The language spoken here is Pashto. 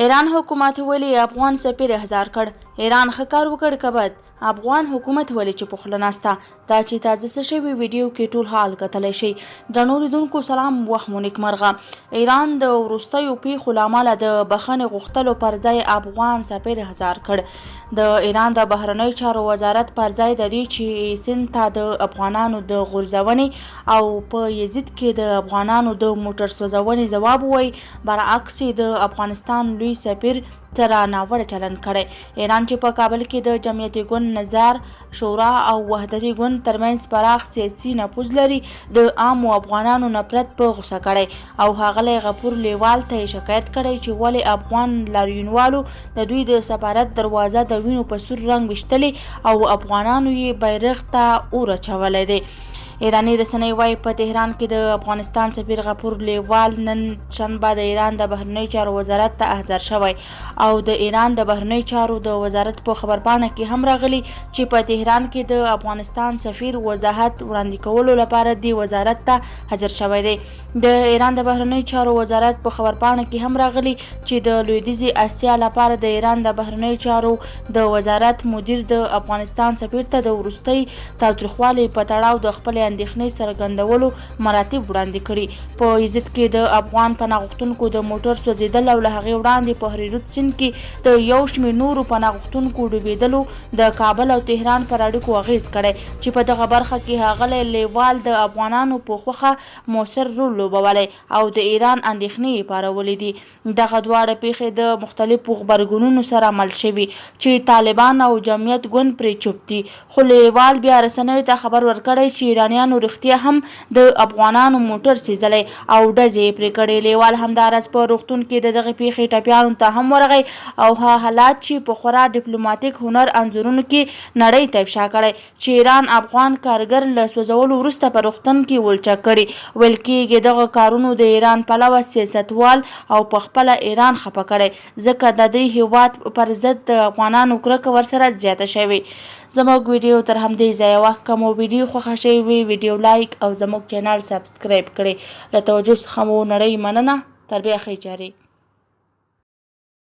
ایران حکومت ولې افغان سفیر احضار کړ؟ ایران ښه کار وکړ که بد؟ افغان حکومت ولې چوپ خوله ناسته؟ دا چې تازه څه شوي ویډیو کې ټول حال کتلی شئ. درنو لیدونکو سلام، وخت مو نیکمرغه. ایران د وروستیو پیښو له امله د بخښنې غوښتلو پر ځای افغان سفیر احضار کړ. د ایران د بهرنیو چارو وزارت پر ځای د دې چې سیند ته د افغانانو د غورځونې او په یزید کې د افغانانو د موټر سوځونې ځواب ووایي، برعکس یې د افغانستان لوی سفیر سره ناوړه چلند کړی. ایران چې په کابل کې د جمعیت ګوند، نظار شورا او وحدتي ګوند ترمنځ پراخ سیاسي نفوذ لري، د عامو افغانانو نفرت په غوسه کړی او ښاغلی غفور لیوال ته یې شکایت کړی چې ولې افغان لاریونوالو د دوی د سفارت دروازه د وینو په سور رنګ ویشتلې او افغانانو یې بیرغ ته اور اچولی دی. ایراني رسنۍ وايي، په تهران کې د افغانستان سفیر غفور لیوال نن شنبه د ایران د بهرنیو چارو وزارت ته احضار شوی او د ایران د بهرنیو چارو د وزارت په خبرپاڼه کې هم راغلي چې په تهران کې د افغانستان سفیر وضاحت وړاندې کولو لپاره دې وزارت ته حاضر شوی دی. د ایران د بهرنیو چارو وزارت په خبرپاڼه کې هم راغلي چې د لویدیځې اسیا لپاره د ایران د بهرنیو چارو د وزارت مدیر د افغانستان سفیر ته د وروستۍ تاوتریخوالي په تړاو د خپلې اندېښنې څرګندولو مراتب وړاندې کړي. په یزد کې د افغان پناه غوښتونکو د موټر سوځېدل او له هغې وړاندې په هریرود سیند کې د یو شمېر نورو پناه غوښتونکو ډوبېدلو د کابل او تهران پر اړیکو اغېز کړی چې په دغه برخه کې ښاغلی لېوال د افغانانو په خوښه موثر رول لوبولی او د ایران اندېښنې یې پارولې دي. دغه دواړه پېښې د مختلفو غبرګونونو سره مل شوي چې طالبان او جمعیت ګوند پرې چوپ دي، خو لېوال بیا رسنیو ته خبر ورکړی چې ایرانیانو رښتیا هم د افغانانو موټر سېځلی او ډزې یې پرې کړې. لېوال همداراز په روغتون کې د دغې پېښې ټپیانو ته هم ورغی او هغه حالات چې په خورا ډیپلوماتیک هنر انځورونو کې نړۍ ته افشا کړی چې ایران افغان کارګر له سوځولو وروسته په روغتون کې ولچک کړي. ویل کېږي دغه کارونو د ایران پلوه سیاستوال او په خپله ایران خپه کړی، ځکه د دې هېواد پر ضد د افغانانو کرکه ورسره زیاته شوې. زموږ ویډیو تر همدې ځایه وه، که مو ویډیو خوښه شوې وي ویډیو لایک او زموږ چینل سبسکرایب کړئ. له توجه څخه مو نړۍ مننه، تر بیا ښې چارې.